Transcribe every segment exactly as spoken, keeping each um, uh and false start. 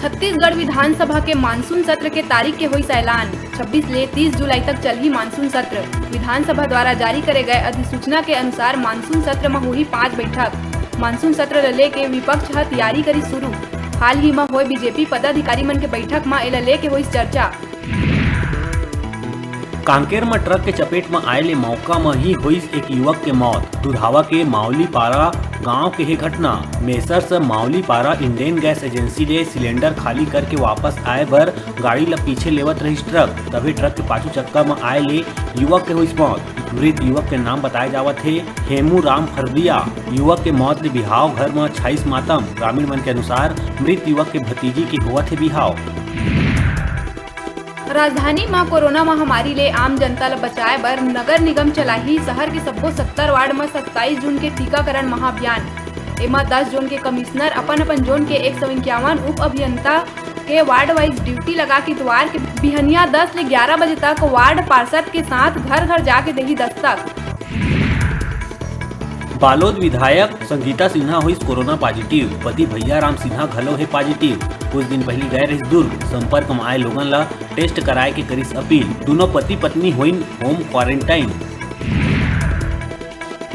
छत्तीसगढ़ विधानसभा के मानसून सत्र के तारीख के होइस ऐलान। छब्बीस ले तीस जुलाई तक चलही मानसून सत्र। विधानसभा द्वारा जारी करे गए अधिसूचना के अनुसार मानसून सत्र म होही पांच बैठक। मानसून सत्र ल लेके विपक्ष ह तैयारी करी शुरू। हाल ही म होए बीजेपी पदाधिकारी मन के बैठक म एला लेके होइस चर्चा। कांकेर म ट्रक के चपेट म आए ले मौका म ही होइस एक युवक के मौत। दुधावा के मावलीपारा गांव के हे घटना। मेसर्स मावलीपारा इंडेन गैस एजेंसी ले सिलेंडर खाली करके वापस आए बर गाड़ी ल पीछे लेवत रहिस ट्रक, तभे ट्रक के पाछू चक्का म आए ले युवक के होइस मौत। मृत युवक के नाम बताए जावत हे हेमू राम फरदिया। युवक के मौत ले बिहाव घर म छाइस मातम। ग्रामीण मन के अनुसार मृत युवक के भतीजी के होवत हे बिहाव। राजधानी म कोरोना महामारी ले आम जनता ल बचाए बर नगर निगम चलाही शहर के सब्बो सत्तर वार्ड म सत्ताईस जून के टीकाकरण महाअभियान। एमा दस जोन के कमिश्नर अपन-अपन जोन के एक सौ इक्यावन उप अभियंता के वार्ड वाइज ड्यूटी लगा के इतवार के बिहनिया दस ले ग्यारह बजे तक वार्ड पार्षद के साथ घर-घर जाके देही दस्तक। बालोद विधायक संगीता सिन्हा होइस कोरोना पॉजिटिव, पति भैया राम सिन्हा घलो हे पॉजिटिव। कुछ दिन पहिली गए रहिस दुर्ग, संपर्क म आए लोगन ला टेस्ट कराए के करिस अपील। दुनों पति पत्नी होइन होम क्वारंटाइन।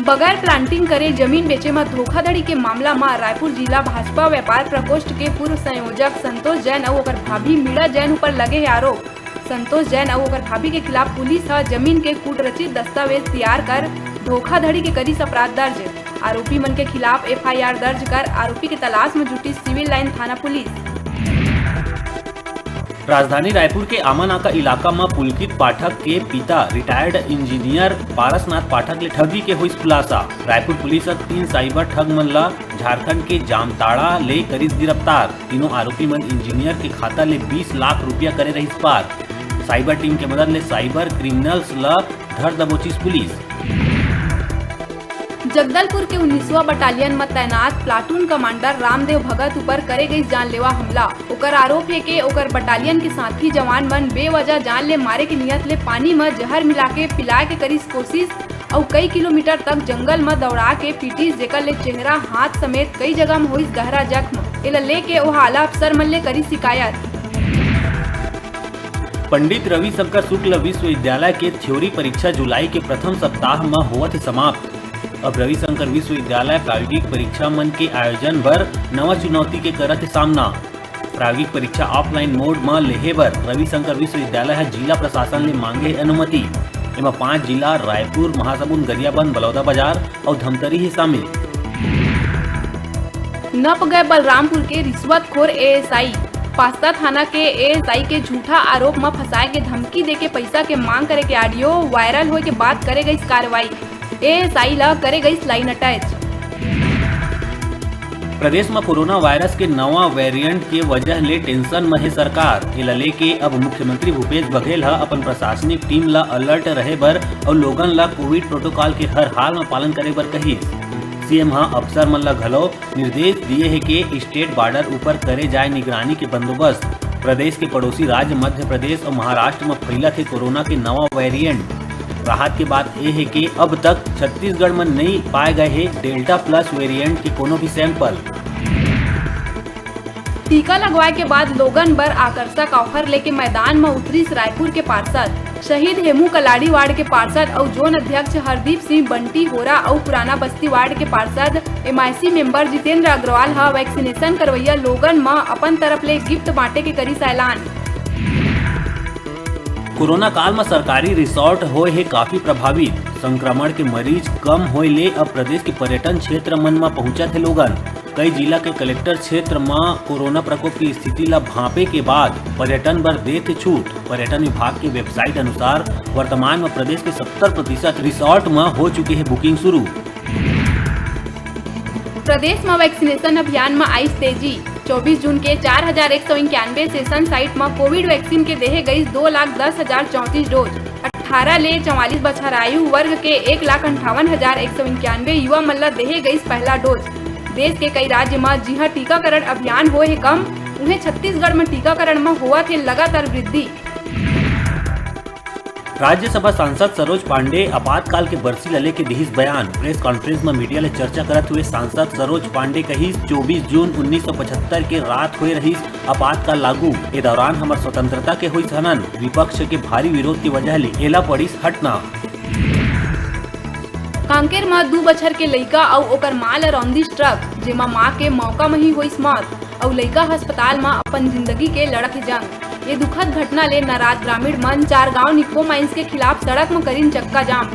बगैर प्लांटिंग करे जमीन बेचे म धोखाधड़ी के मामला म रायपुर जिला भाजपा व्यापार प्रकोष्ठ के पूर्व संयोजक संतोष जैन अउ ओकर भाभी मीणा जैन ऊपर लगे हे आरोप। संतोष जैन अउ ओकर भाभी के खिलाफ पुलिस ह जमीन के कूटरचित दस्तावेज तैयार कर धोखाधड़ी के करिस अपराध दर्ज। आरोपी मन के खिलाफ एफआईआर दर्ज कर आरोपी के तलाश म जुटिस सिविल लाइन थाना पुलिस। राजधानी रायपुर के आमानाका इलाका म पुलकित पाठक के पिता रिटायर्ड इंजीनियर पारसनाथ पाठक ले ठगी के होइस खुलासा। रायपुर पुलिस ह तीन साइबर ठग मन ल झारखंड के जामताड़ा ले करिस गिरफ्तार। तीनों आरोपी मन इंजीनियर के खाता ले बीस लाख रुपया करे रहिस पार। साइबर टीम के मदद ले साइबर क्रिमिनल्स ल धर दबोचिस पुलिस। जगदलपुर के उन्नीसवां बटालियन म तैनात प्लाटून कमांडर रामदेव भगत ऊपर करे गइस जानलेवा हमला। ओकर आरोप हे के ओकर बटालियन के साथी जवान मन बेवजह जान ले मारे के नियत ले पानी म जहर मिला के पिलाए के करिस कोशिश अउ कई किलोमीटर तक जंगल म दौड़ा के पीटिस, जेकर ले चेहरा, हाथ समेत कई जगह म होइस गहरा जख्म। एला लेके ओहा आला अफसर मन ले करिस शिकायत। पंडित रविशंकर शुक्ल विश्वविद्यालय के थ्योरी परीक्षा जुलाई के प्रथम सप्ताह म होवत हे समाप्त। अब रविशंकर विश्वविद्यालय प्रायोगिक परीक्षा मन के आयोजन बर नवा चुनौती के करत हे सामना। प्रायोगिक परीक्षा ऑफलाइन मोड म लेहे बर रविशंकर विश्वविद्यालय ह जिला प्रशासन ले मांगे हे अनुमति। एमा पांच जिला रायपुर, महासमुंद, गरियाबंद, बलौदाबाजार अउ धमतरी हे शामिल। नप गए बलरामपुर के रिश्वतखोर एएसआई। पास्ता थाना के एएसआई के झूठा आरोप म फंसाए के धमकी देके पइसा के मांग करे के ऑडियो वायरल होए के बाद करे गइस कार्रवाई। एएसआई ल करे गइस लाइन अटैच। प्रदेश म कोरोना वायरस के नवा वेरिएंट के वजह ले टेंशन म हे सरकार। एला लेके अब मुख्यमंत्री भूपेश बघेल ह अपन प्रशासनिक टीम ल अलर्ट रहे बर अउ लोगन ल कोविड प्रोटोकॉल के हर हाल म पालन करे बर कहिस। सीएम ह अफसर मन ल घलो निर्देश दिए हे के स्टेट बॉर्डर ऊपर करे जाए निगरानी के बंदोबस्त। प्रदेश के पड़ोसी राज्य मध्य प्रदेश अउ महाराष्ट्र म फैलत हे कोरोना के नवा वेरिएंट। राहत के बात ए हे के अब तक छत्तीसगढ़ म नइ पाए गए हे डेल्टा प्लस वेरिएंट के कोनो भी सैंपल। टीका लगवाए के बाद लोगन बर आकर्षक ऑफर लेके मैदान म उतरिस रायपुर के पार्षद। शहीद हेमू कलाड़ी वार्ड के पार्षद अउ जोन अध्यक्ष हरदीप सिंह बंटी होरा अउ पुराना बस्ती वार्ड के पार्षद एमआईसी मेंबर जितेंद्र अग्रवाल ह वैक्सीनेशन करवइया लोगन म अपन तरफ ले गिफ्ट बांटे के करिस ऐलान। कोरोना काल म सरकारी रिसोर्ट होए हे काफी प्रभावित। संक्रमण के मरीज कम होए ले अब प्रदेश के पर्यटन क्षेत्र मन म पहुंचत हे लोगन। कई जिला के कलेक्टर क्षेत्र म कोरोना प्रकोप की स्थिति ल भांपे के बाद पर्यटन बर देत हे छूट। पर्यटन विभाग के वेबसाइट अनुसार वर्तमान म प्रदेश के सत्तर प्रतिशत रिसोर्ट म हो चुके हे बुकिंग शुरू। प्रदेश म वैक्सीनेशन अभियान म आइस तेजी। चौबीस जून के चार हजार एक सौ इक्यानवे सेशन साइट म कोविड वैक्सीन के देहे गइस दो लाख दस हजार चौंतीस डोज। अठारह ले चवालीस बछर आयु वर्ग के एक लाख अंठावन हजार एक सौ इक्यानवे युवा मन ल देहे गइस पहला डोज। देश के कई राज्य म जिहां टीकाकरण अभियान होए हे कम, उहें छत्तीसगढ़ म टीकाकरण म होवत हे लगातार वृद्धि। राज्यसभा सांसद सरोज पांडे आपातकाल के बरसी ल लेके दिहिस बयान। प्रेस कॉन्फ्रेंस म मीडिया ले चर्चा करत हुए सांसद सरोज पांडे कहिस, चौबीस जून उन्नीस सौ पचहत्तर के रात होए रहिस आपातकाल लागू। ए दौरान हमर स्वतंत्रता के होइस हनन। विपक्ष के भारी विरोध के वजह ले एला पड़िस हटना। कांकेर म दू बछर के लइका अउ ओकर मां ल रौंदिस ट्रक, जेमा मां के मौका म ही होइस मौत अउ लइका अस्पताल म अपन जिंदगी के लड़त हे जंग। ये दुखद घटना ले नाराज ग्रामीण मन चार गांव निप्पो माइंस के खिलाफ सड़क म करिन चक्का जाम।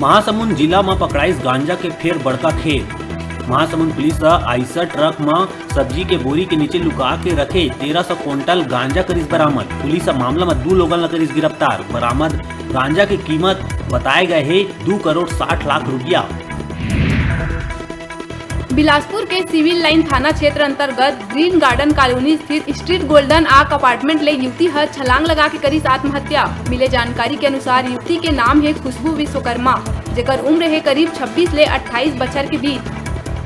महासमुंद जिला म पकड़ाइस गांजा के फेर बड़का खेप। महासमुंद पुलिस ह आइसर ट्रक म सब्जी के बोरी के नीचे लुका के रखे तेरह सौ कुंटल गांजा करिस बरामद। पुलिस ह मामला म दू लोगन ल करिस गिरफ्तार। बरामद गांजा के कीमत बताए गए हे दू करोड़ साठ लाख रुपया। बिलासपुर के सिविल लाइन थाना क्षेत्र अंतर्गत ग्रीन गार्डन कॉलोनी स्थित स्ट्रीट गोल्डन आर्क अपार्टमेंट ले युवती ह छलांग लगा के करिस आत्महत्या। मिले जानकारी के अनुसार, युवती के नाम हे खुशबू विश्वकर्मा, जेकर उम्र हे करीब छब्बीस ले अट्ठाईस बछर के बीच।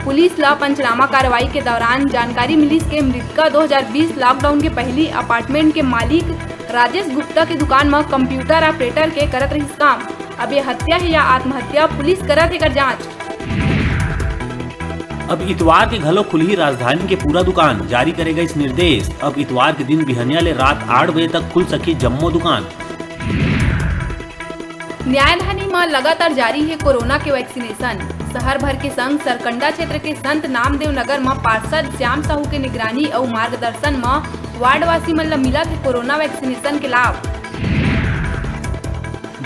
पुलिस ला पंचनामा कार्रवाई के दौरान जानकारी मिलिस के मृतका दो हज़ार बीस लॉकडाउन के पहली अपार्टमेंट के मालिक राजेश गुप्ता के दुकान म कंप्यूटर ऑपरेटर के करत रहिस काम। अब ये हत्या हे या आत्महत्या, पुलिस करत हे कर जांच। अब इतवार के घलो खुलही राजधानी के पूरा दुकान, जारी करे गइस निर्देश। अब इतवार के दिन बिहनिया ले रात आठ बजे तक खुल सकही जम्मो दुकान। न्यायधानी म लगातार जारी हे कोरोना के वैक्सीनेशन। शहर भर के संग सरकंडा क्षेत्र के संत नामदेव नगर म पार्षद श्याम साहू के निगरानी अउ मार्गदर्शन म वार्डवासी मन ल मिलत हे कोरोना वैक्सीनेशन के लाभ।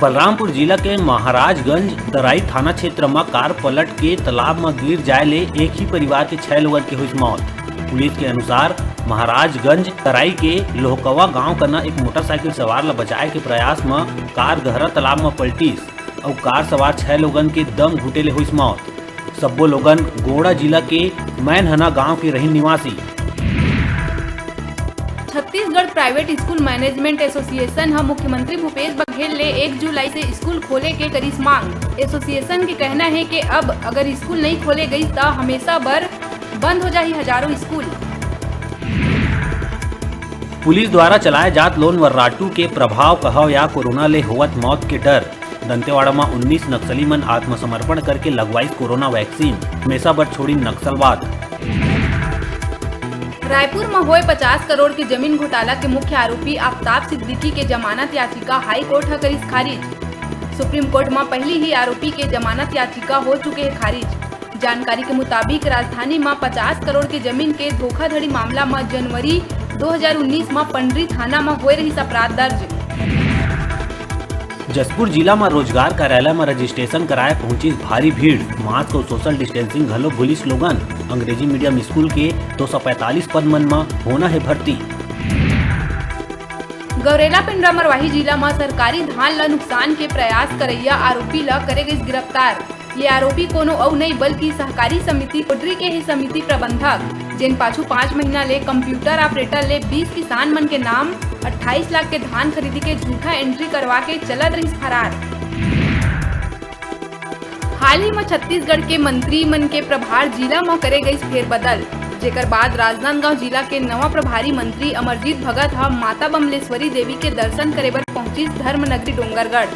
बलरामपुर जिला के महाराजगंज तराई थाना क्षेत्र म कार पलट के तालाब म गिर जाय ले एक ही परिवार के छह लोगन के होइस मौत। पुलिस के अनुसार, महाराजगंज तराई के लोहकवा गांव कना एक मोटरसाइकिल सवार ल बचाए के प्रयास म कार गहरा तालाब म पलटिस अउ कार सवार छह लोगन के दम घुटे ले होइस मौत। सब्बो लोगन गोंडा जिला के मैनहना गांव के रहिन निवासी। Chhattisgarh private school management association ह मुख्यमंत्री भूपेश बघेल ले एक जुलाई से स्कूल खोले के करिस मांग। एसोसिएशन के कहना हे कि अब अगर स्कूल नइ खोले गइस, त हमेशा बर बंद हो जाही हजारों स्कूल। पुलिस द्वारा चलाए जात लोन वर्राटू के प्रभाव कहव या कोरोना ले होवत मौत के डर। दंतेवाड़ा म उन्नीस नक्सली मन आत्मसमर्पण करके लगवाइस कोरोना वैक्सीन, हमेशा बर छोड़िन नक्सलवाद। रायपुर म होए पचास करोड़ के जमीन घोटाला के मुख्य आरोपी आफताब सिद्दीकी के जमानत याचिका हाई कोर्ट ह करिस खारिज। सुप्रीम कोर्ट म पहिली ही आरोपी के जमानत याचिका हो चुके हे खारिज। जानकारी के मुताबिक, राजधानी म पचास करोड़ के जमीन के धोखाधड़ी मामला म जनवरी दो हज़ार उन्नीस म पंडरी थाना म होए रहिस अपराध दर्ज। जशपुर जिला म रोजगार कार्यालय म रजिस्ट्रेशन कराए पहुंचिस भारी भीड़। मास्क अउ सोशल डिस्टेंसिंग घलो भूलिस लोगन। अंग्रेजी मीडियम स्कूल के दो सौ पैंतालीस पद मन म होना हे भर्ती। गौरेला पेंड्रा मरवाही जिला म सरकारी धान ल नुकसान के प्रयास करइया आरोपी ल करे गइस गिरफ्तार। ये आरोपी कोनो अउ नइ बल्कि सहकारी समिति कोटरी के ही समिति प्रबंधक, जेन पाछू पाँच महीना ले कंप्यूटर ऑपरेटर ले बीस किसान मन के नाम अट्ठाईस लाख के धान खरीदी के झूठा एंट्री करवा के चलत रहिस फरार। हाल ही म छत्तीसगढ़ के मंत्री मन के प्रभार जिला म करे गइस फेरबदल, जेकर बाद राजनांदगांव जिला के नवा प्रभारी मंत्री अमरजीत भगत ह माता बमलेश्वरी देवी के दर्शन करे बर पहुंचिस धर्म नगरी डोंगरगढ़।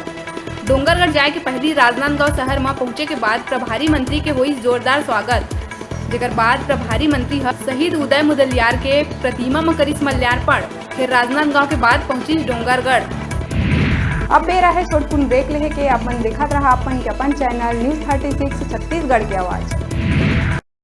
डोंगरगढ़ जाए के पहिली राजनांदगांव शहर म पहुंचे के बाद प्रभारी मंत्री के होइस जोरदार स्वागत, जेकर बाद प्रभारी मंत्री ह शहीद उदय मुदलियार के प्रतिमा म करिस माल्यार्पण। फिर राजनांदगांव के बाद पहुंचिस डोंगरगढ़। अब बेरा हे छोटकुन ब्रेक लेहे के। अपन देखत रहा अपन के अपन channel news thirty six Chhattisgarh के आवाज़।